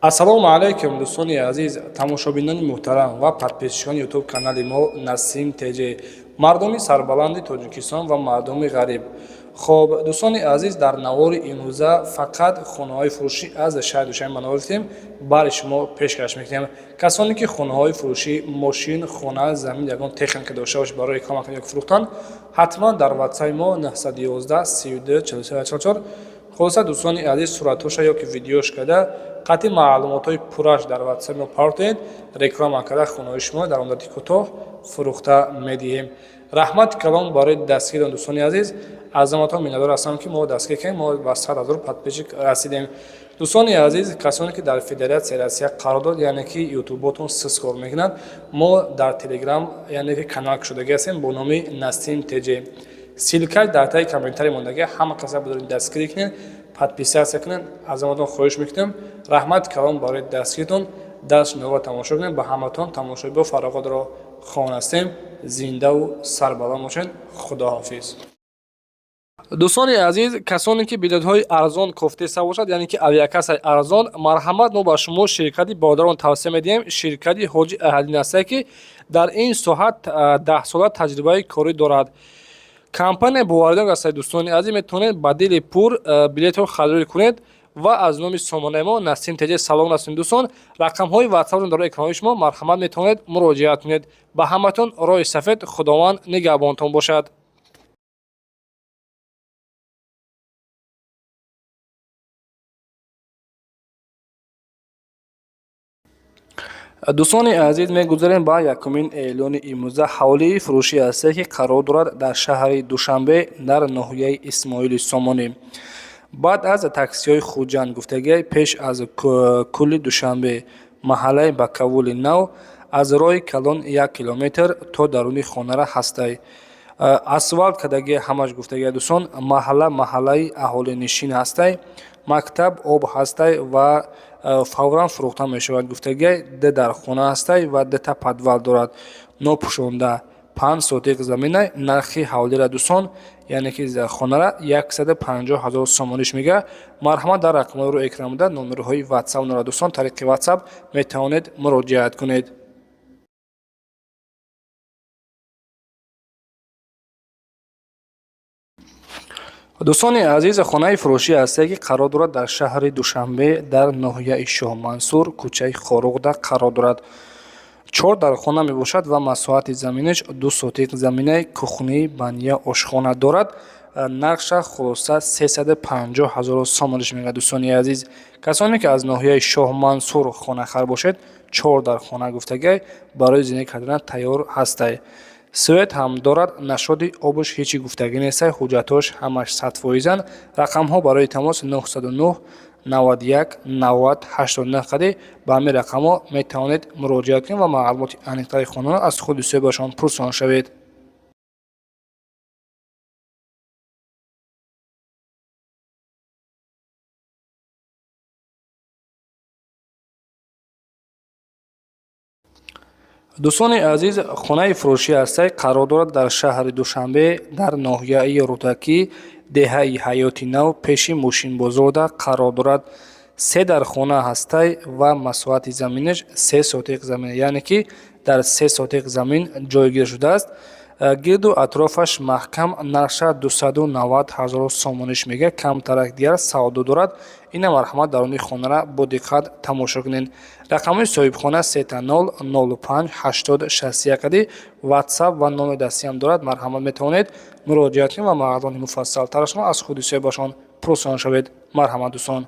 Ассалому алайкум, дӯстони азиз, тамошобинони муҳтарам ва подписчикони ютуб канали мо Насим ТЖ, мардуми сарбаланди Тоҷикистон ва мардуми ғариб. Хоб, дӯстони азиз, дар навори имрӯза фақат хонаҳои фурӯшӣ аз шаҳри Душанбе ба навор гирифтем, бари шумо пешкаш мекунем. Касоне ки хонаҳои фурӯшӣ, мошин, хона, замин, ягон техника дошта бошед барои реклама ё фурӯхтан, ҳатман дар ватсапи мо 911 32 43 44, хулоса, дӯстони азиз, суратҳоша ё ки видеош карда, қатъи маълумотҳои пурраш дар ватсапи мо партоед, реклама карда, хонаҳои шумо дар муддати кӯтоҳ фурӯхта медиҳем. Раҳмати калон барои дастгиритон, дӯстони азиз. Аз ҳаматон миннатдор ҳастам, ки мо дастгир кардем, мо ба 100 000 подписчик расидем. Дӯстони азиз, касоне ки дар Федератсияи Россия қарор дорад, яъне ки ютуботон сис кор мекунад, мо дар Телеграм, яъне ки канал кушодагӣ ҳастем бо номи Насим ТЖ. Ссылка дар таи комментарий мондагӣ, ҳама каса бидоред, дастгирӣ кунед, подписаться кунед, аз ҳаматон хоҳиш мекунем. Раҳмати калон барои дастгиритон. Даст нова тамошо кунед. Ба ҳаматон тамошои бо фароғатро хоҳон ҳастем. Зиндаву сарбаланд бошед. Худоҳофиз. Дӯстони азиз, касоне ки билетҳои арзон кофтеста бошад, яъне ки авиакассаи арзон, марҳамат, мо ба шумо ширкати бародарон тавсия медиҳем. Ширкати Ҳоҷи Аҳалдин ҳастае, ки дар ин соҳа 10сола таҷрибаи корӣ дорад. Компания боваридор ҳастад. Дӯстони азиз, метавонед ба дили пур билетро харидорӣ кунед ва аз номи сомонаи мо Насим ТЖ салом расонед. Дӯстон, рақамҳои ватсапро дар экранҳои шумо, марҳамат, метавонед муроҷиат кунед. Ба ҳаматон роҳи сафед, Худованд нигаҳбонтон бошад. Дӯстони азиз, мегузарем ба якумин эълони имрӯза. Ҳавлии фурӯшӣ ҳастае, ки қарор дорад дар шаҳри Душанбе, дар ноҳияи Исмоили Сомонӣ, баъд аз таксиҳои Хуҷанд гуфтагӣ, пеш аз кули Душанбе, маҳаллаи Бакавули Нав, аз роҳи калон 1 километр то даруни хонара ҳастай. Асфалт кардагӣ ҳамаш гуфтагӣ. Дӯстон, маҳалла маҳаллаи аҳолинишин ҳастай, мактаб, об ҳастай ва фавран фурӯхта мешавад гуфтагӣ. Ду дар хона ҳастай ва дута подвал дорад, нопӯшонда, 5 сотиқ замина. Нархи ҳавлира, дӯстон, яъне ки хонара, 150 000 сомониш мега. Марҳамат, дар рақамҳои рӯи экран буда номерҳои ватсап дорад. Дӯстон, тариқи ватсап метавонед муроҷиат кунед. Дӯстони азиз, хонаи фурӯшӣ ҳастае, ки қарор дорад дар шаҳри Душанбе, дар ноҳияи Шоҳмансур, кӯчаи Хоруғда қарор дорад. Чор дархона мебошад ва масоҳати заминаш 2 сотиқ заминаи кухни, баня, ошхона дорад. Нархша, хулоса, 350 000 сомониш мегӯяд. Дӯстони азиз, касоне ки аз ноҳияи Шоҳмансур хонахар бошед, чор дархона гуфтагай, барои зиндагӣ кардан тайёр ҳастай. Свет ҳам дорад, нашоди обуш ҳечи гуфтагӣ нестай. Ҳуҷҷатҳош ҳамаш 100%-анд. Рақамҳо барои тамос 909 91 90 89 қади. Ба ҳамин рақамҳо метавонед муроҷиат кунед ва маълумоти аниқтари хонаро аз худи соҳибашон пурсон шавед. Дӯстони азиз, хонаи фурӯшӣ ҳастай, қарор дорад дар шаҳри Душанбе, дар ноҳияи Рӯдакӣ, деҳаи Ҳаёти Нав, пеши мошинбозорда қарор дорад. Се дархона ҳастай ва масоҳати заминаш 3 сотиқ замин, яъне ки дар 3 сотиқ замин ҷойгир шудааст. Гирду атрофаш маҳкам. Нархша 290 000 сомониш мега, камтарак дигар савдо дорад. Ина, марҳамат, даруни хонара бо диққат тамошо кунед. Рақамҳои соҳибхона сета нол нолу панҷ ҳаштод шасту як ади. Ватсап ва номи дастиам дорад. Марҳамат, метавонед муроҷиат кунед ва маълумоти муфассалтарашро аз худи соҳибашон пурсон шавед. Марҳамат, дӯстон.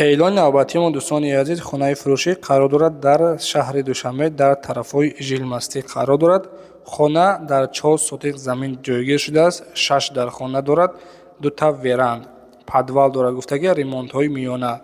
Эълони навбатимо, дӯстони азиз, хонаи фурӯшӣ қарор дорад дар шаҳри Душанбе, дар тарафҳои Жилмастӣ қарор дорад. Хона дар 4 сотиқ замин ҷойгир шудааст, шаш дархона дорад, дута веранд, подвал дорад гуфтагӣ, ремонтҳои миёна.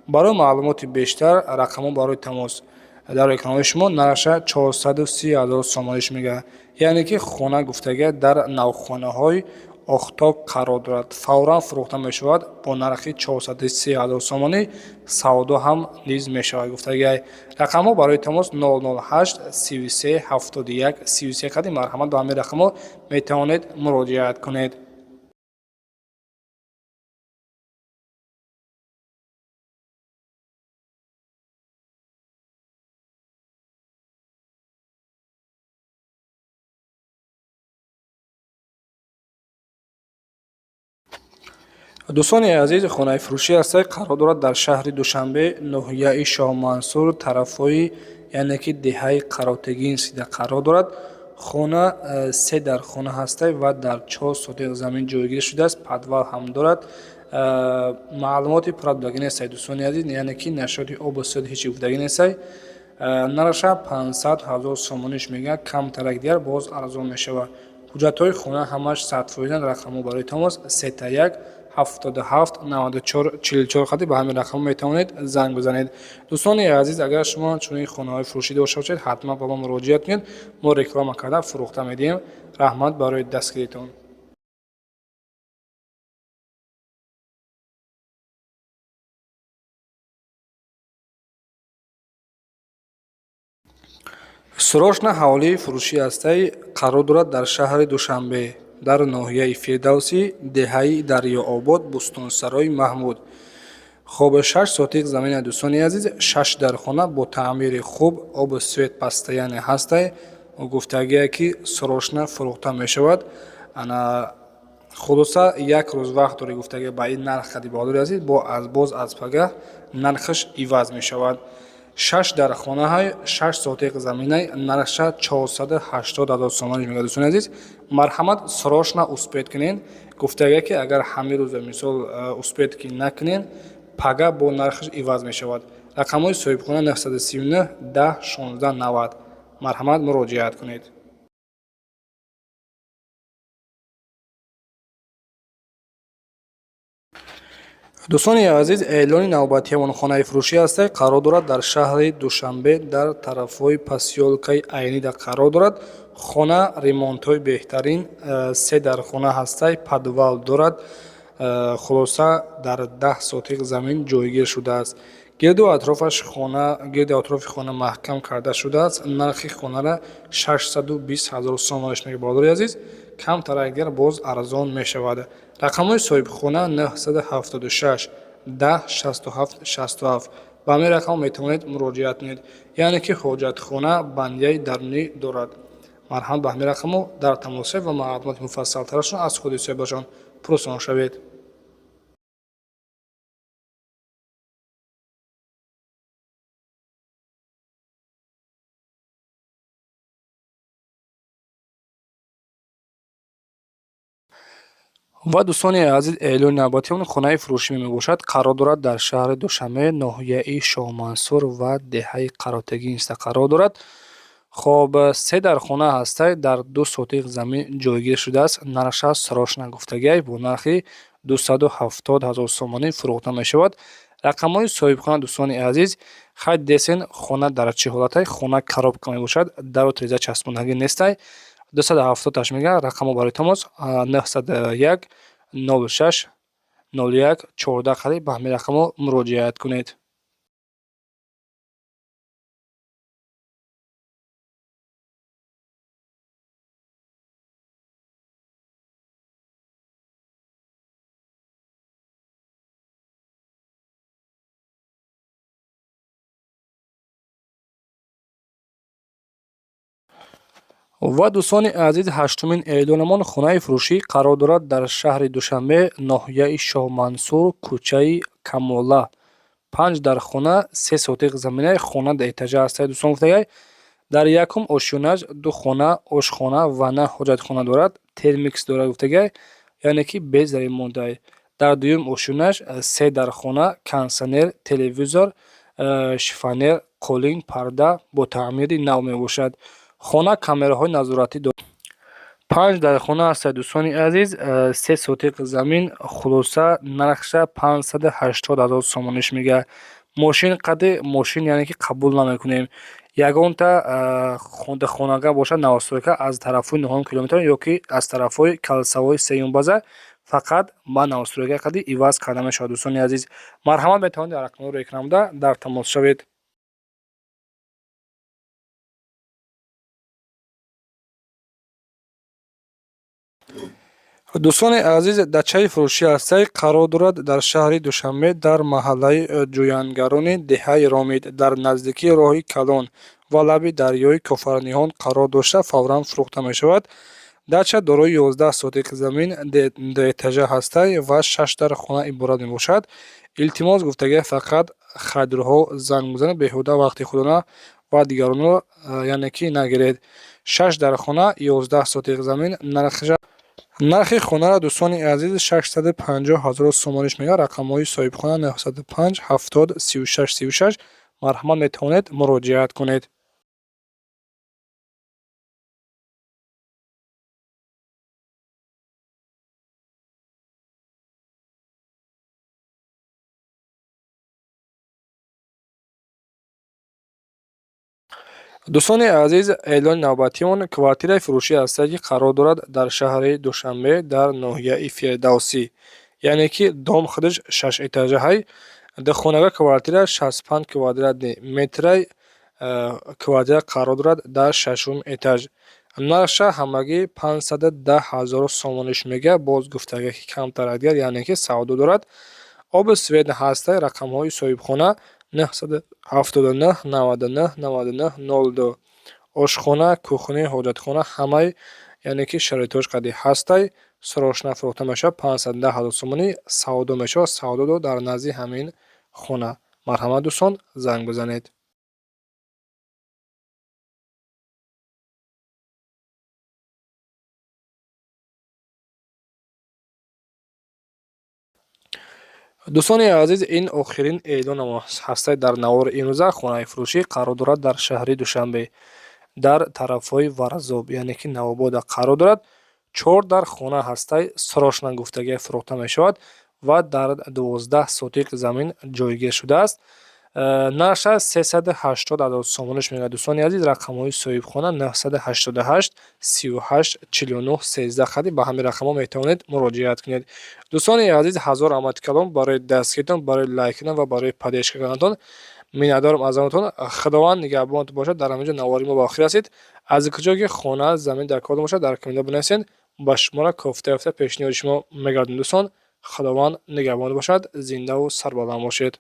Барои маълумоти бештар рақамҳо барои тамос дар экранҳои шумо. Нархша 430 000 сомониш мега, яъне ки хона гуфтагӣ дар навхонаҳои Охтоб қарор дорад. Фавран фурӯхта мешавад бо нархи 430 ҳазор сомонӣ, савдо ҳам низ мешавад гуфтагиай. Рақамҳо барои тамос 008 33 71 33 қади, марҳамат, ба ҳамин рақамҳо метавонед муроҷиат кунед. Дӯстони азиз, хонаи фурӯшӣ ҳастад, қарор дорад дар шаҳри Душанбе, ноҳияи Шоҳмансур, тарафҳои, яъне ки деҳаи Қаротегинскида қарор дорад. Хона се дар хона ҳастад ва дар 4 сотиқ замин ҷойгир шудааст, подвал ҳам дорад. Маълумоти пурра додагӣ нестад, дӯстони азиз, яъне ки нашоти обу свет ҳеҷ гуфтагӣ нестад. Нархша 500 ҳазор сомониш мегӯяд, камтарак дигар боз арзон мешавад. Ҳуҷҷатҳои хона ҳамаш 100%. Рақамҳо барои тамос 3 1 77 94 44 хати, ба ҳамин рақам метавонед занг бизанед. Дӯстони азиз, агар шумо чунин хонаҳои фурӯшӣ дошта бошед, ҳатман ба мо муроҷиат кунед, мо реклама карда фурӯхта медиҳем. Раҳмат барои дастгиритон. Срочно ҳавлии фурӯшӣ ҳастаи, қарор дорад дар шаҳри Душанбе, дар ноҳияи Фирдавсӣ, деҳаи Дарёобод, Бӯстонсарои Маҳмуд. Хоб, 6 сотиқ замина, дӯстони азиз, шаш дар хона бо таъмири хуб, обу свет постоянно ҳастай. Гуфтагие ки срочно фурӯхта мешавад. Ана, хулоса, як рӯз вақт дорӣ, гуфтагӣ, ба ин нарх хади, бародари азиз, бо аз боз аз пагаҳ нархаш иваз мешавад. Шаш дар хонаҳай, 6 сотиқ заминай, нархша 480 ҳазор сомонӣ мегӯяд. Дӯстони азиз, марҳамат, срочно успеть кунед. Гуфтагие ки агар ҳамин рӯза, мисол, успеть ки накунед, пага бо нархаш иваз мешавад. Рақамҳои соҳибхона 939 10 16 90, марҳамат, муроҷиат кунед. Дӯстони азиз, эълони навбатиамон хонаи фурӯшӣ ҳастад, қарор дорад дар шаҳри Душанбе, дар тарафҳои посёлкаи Айнида қарор дорад. Хона ремонтҳои беҳтарин, се дар хона ҳастай, подвал дорад. Хулоса, дар 10 сотиқ замин ҷойгир шудааст. Гирду атрофаш хона, гирду атрофи хона маҳкам карда шудааст. Нархи хонара 620 ҳазор сомониш мегӯяд, бародари азиз, камтар дигар боз арзон мешавад. Рақамҳои соҳибхона 976 10 67 67, ба ҳамин рақам метавонед муроҷиат кунед. Яъне ки ҳоҷатхона бандияи дарунӣ дорад. Марҳамат, ба ҳамин рақамҳо дар тамос шавед ва маълумоти муфассалтарашон аз худи соҳибашон пурсон шавед. Ва, дӯстони азиз, эълони навбатиамон хонаи фурӯшӣ мебошад, қарор дорад дар шаҳри Душанбе, ноҳияи Шоҳмансур ва деҳаи Қаротегинста қарор дорад. Хоб, се дар хона ҳастай, дар 2 сотиқ замин ҷойгир шудааст. Нархша срочно гуфтагиай, бо нархи 270 ҳазор сомонӣ фурӯхта мешавад. Рақамҳои соҳибхона, дӯстони азиз, хай десен, хона дар чӣ ҳолатай. Хона коробка мебошад, дару тиреза часпондагӣ нестай. 270-аш мегӯяд. Рақамҳо барои тамос 901 06 01 14 қариб, ба ҳамин рақамҳо муроҷиат кунед. Ва, дӯстони азиз, ҳаштумин эълонамон хонаи фурӯшӣ, қарор дорад дар шаҳри Душанбе, ноҳияи Шоҳмансур, кӯчаи Камола. Панҷ дар хона, 3 сотиқ заминаи хона дар этажа ҳастад, дӯстон, гуфтагай. Дар якум ошёнаш ду хона, ошхона, ванна, ҳоҷатхона дорад, термикс дорад, гуфтагай, яъне ки без ремонтай. Дар дуюм ошёнаш се дар хона, кондитсионер, телевизор, шифоньер, қолин, парда бо таъмири нав мебошад. Хона камераҳои назоратӣ дорад. Панҷ дар хона ҳастад, дӯстони азиз, 3 сотиқ замин. Хулоса, нархша 580 ҳазор сомониш мегӯяд. Мошин қади мошин, яъне ки қабул намекунем. Ягонта хонага бошад, новостройка аз тарафҳои 9 километр ё ки аз тарафҳои кольцевой сеюм база фақат ба новостройка қади иваз карда мешавад. Дӯстони азиз, марҳамат, метавонед дар рақамҳои рӯи экран буда дар тамос шавед. Дӯстони азиз, дачаи фурӯшӣ ҳастаи, қарор дорад дар шаҳри Душанбе, дар маҳаллаи Ҷӯянгарони деҳаи Ромид, дар наздикии роҳи калон ва лаби дарёи Кофарниҳон қарор дошта, фавран фурӯхта мешавад. Дача дорои 11 сотик замин, дуэтажа ҳастай ва шаш дар хона иборат мебошад. Илтимос гуфтагия, фақат харидорҳо занг бизанед, беҳуда вақти худона ва дигаронро, яъне ки, нагиред. Шаш дар хона, 11 сотик замин. Нархи хонаро, дӯстони азиз, 650 ҳазор сомониш мегӯяд. Рақамҳои соҳибхона 905 70 36 36. Марҳамат, метавонед муроҷиат кунед. Дӯстони азиз, эълони навбатион квартираи фурӯшӣ ҳастае, ки қарор дорад дар шаҳри Душанбе, дар ноҳияи Фирдавсӣ, яъне ки дом худаш шашэтажаҳай, духонага квартира, 65 квадратный метрай квартира қарор дорад дар шашум этаж. Нархша ҳамагӣ 510 ҳазор сомониш мегӯяд. Боз гуфтага, ки камтар дигар, яъне ки савдо дорад. Оби свет ҳастай. Рақамҳои соҳибхона 979 99 99 02. Ошхона, кухня, ҳоҷатхона, ҳамаи, яъне ки, шароитҳош қади ҳастай. Срочно фурӯхта мешавад, 510 ҳазор сомонӣ савдо мешавад. Савдо дар назди ҳамин хона. Марҳамат, дӯстон, занг бизанед. Дӯстони азиз, ин охирин эълон ҳастай дар навори имрӯза. Хонаи фурӯшӣ қарор дорад дар шаҳри Душанбе, дар тарафҳои Варзоб, яъне ки Навобода қарор дорад. Чор дар хона ҳастай, срочно гуфтагия фурӯхта мешавад ва дар 12 сотик замин ҷойгир шудааст. Нархша 380 ҳазор сомониш мегӯяд. Дӯстони азиз, рақамҳои соҳибхона 988 38 49 13 қади ба ҳамин рақамҳо метавонед муроҷиат кунед. Дӯстони азиз, ҳазор раҳмати калом барои дастгиритон, барои лайк кардан ва барои поддержка карданатон. Миннатдорам аз онтон. Худованд нигаҳбонатон бошад. Дар ҳамин ҷо навори мо ба охир расид. Аз куҷо ки хона, замин дар кор бошад, дар комментҳо бинависед, ба шуморо кофта ёфта пешниҳоди шумо мегардем. Дӯстон, Худованд нигаҳбон бошад, зиндаву сарбаланд бошед.